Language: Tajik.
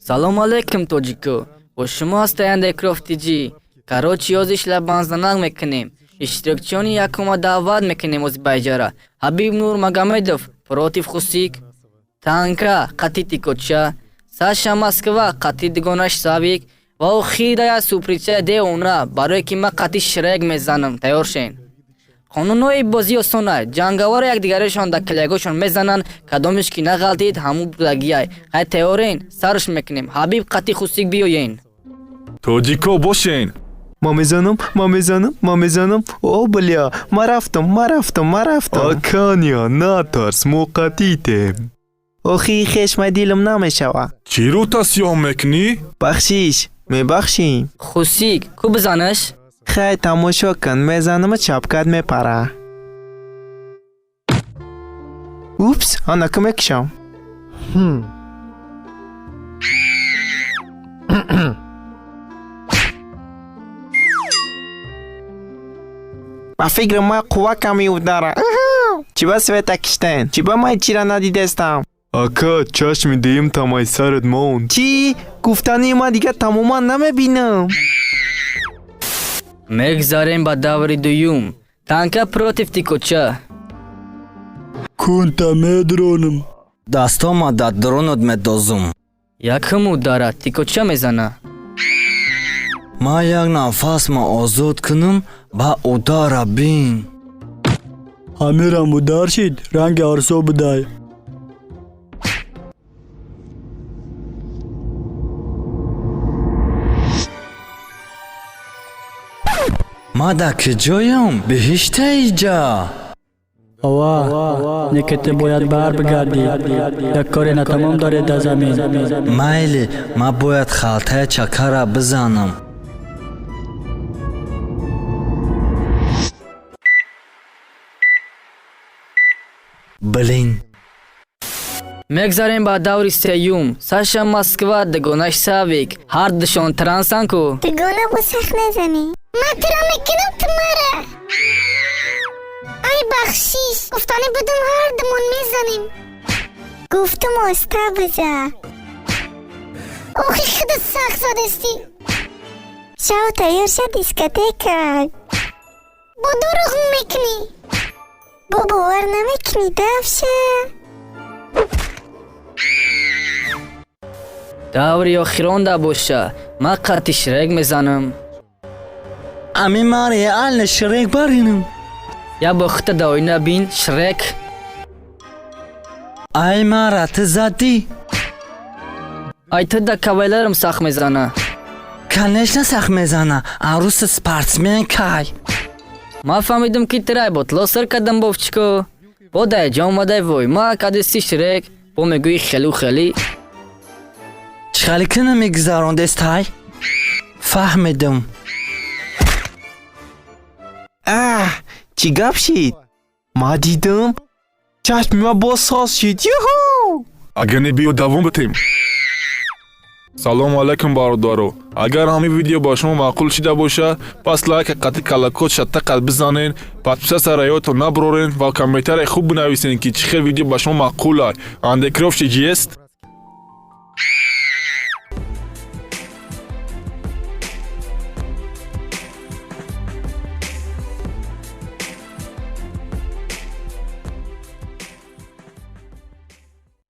Салом алейкум, тоҷико! Бо шумо ҳастаянд Экроф Тҷ. Короче, ҳозир шлабанзанак мекунем. Иштирокчиёни якума даъват мекунем Озибайҷара. Ҳабиб Нурмагомедов против Хусик, Танка қати Тикоча, Саша Москва қати дугонаш Савик ва охирая сюрпризчая Деона, барое ки ман қати Шрек мезанам. Тайёр шен. Қонунҳои бозӣ осона: ҷанговаро якдигарашон дар калягошон мезананд, кадомеш ки нағалтид, ҳамун будагиай. Қай, тайёрен? Сарш мекунем. Ҳабиб қати Хусик, биёен. Тоҷико, бошен. Ма мезанам, ма мезанам, ма мезанам. О, бля, ма рафтам, ма рафтам, ма рафтам. Акания, натарс, мо қатитем. Охи, хеш ма дилам намешава. Чӣ рӯта сиёҳ мекунӣ? Бахшиш, мебахшӣ. Хусик, ку бизанаш. Хай, тамошо кун, мезанама, чапкат мепара. Упс, анака мекушам. Ба фикри ман қувва ками удара. Чӣ ба света киштен? Чӣ ба ман чира надидестам? Ака, чашми дуюм тамай сарат монд. Чӣ? Гуфтани ман дигар тамоман намебинам. Мегзарем ба даври дуюм. Танка против Тикоча. Кунта медронам. Дастома дар дронот медозум. Якум удара Тикоча мезана. Ман як нафасма озод кунам, ба удара бин. Ҳамирам удар шид, ранги арсо будай. Ма дар куҷоям? Биҳиштаиҷа? Ова, не ки ту бояд бар бигардӣ. Як коре натамом доред дар замин. Майли, ман бояд халтаи чакара бизанам. Блин. Мегзарем ба даври сеюм. Саша Москва, дугонаш Савик. Ҳардушон трансан ку. Дугона, бо сахт назанӣ. Ман туро мекунам, ту мара. Ай, бахшиш, гуфтанӣ будум, ҳардумон мезанем. Гуфтум, оста биза. Охи, худат сахт задестӣ. Шав, тайёр ша, дискотека. Бо дурӯғ мекунӣ. Бо бовар намекунӣ, давша. Даври охиронда боша, ман қати Шрек мезанам. Ами ман реально Шрек баринам. Я бо худта да оина бин, Шрек. Ай, мара ту задӣ. Ай, ту да кавалерам сахт мезана. Конечно, сахт мезана, арӯси спортсмен кай. Ман фаҳмидам, ки тирай ботло сир кардам, бовчико. Бо даҷа омадай, вой, ма кадисти Шрек, бо мегӯи хелу хелӣ. Чӣ хеле кина мегузарондестай, фаҳмидам. Аҳ, чӣ гап шид? Ма дидам, чашми ман боз соз шид. Юҳу! Агар не, биё давом битем. Салому алайкум, бародаро! Агар ҳамин видео ба шумо маъқул шида бошад, пас лайка қати колокол шаттақат бизанен, подписаться раётон набурорен ва комментария хуб бинависен, ки чӣ хел видео ба шумо маъқул ай. Андекровщик есть.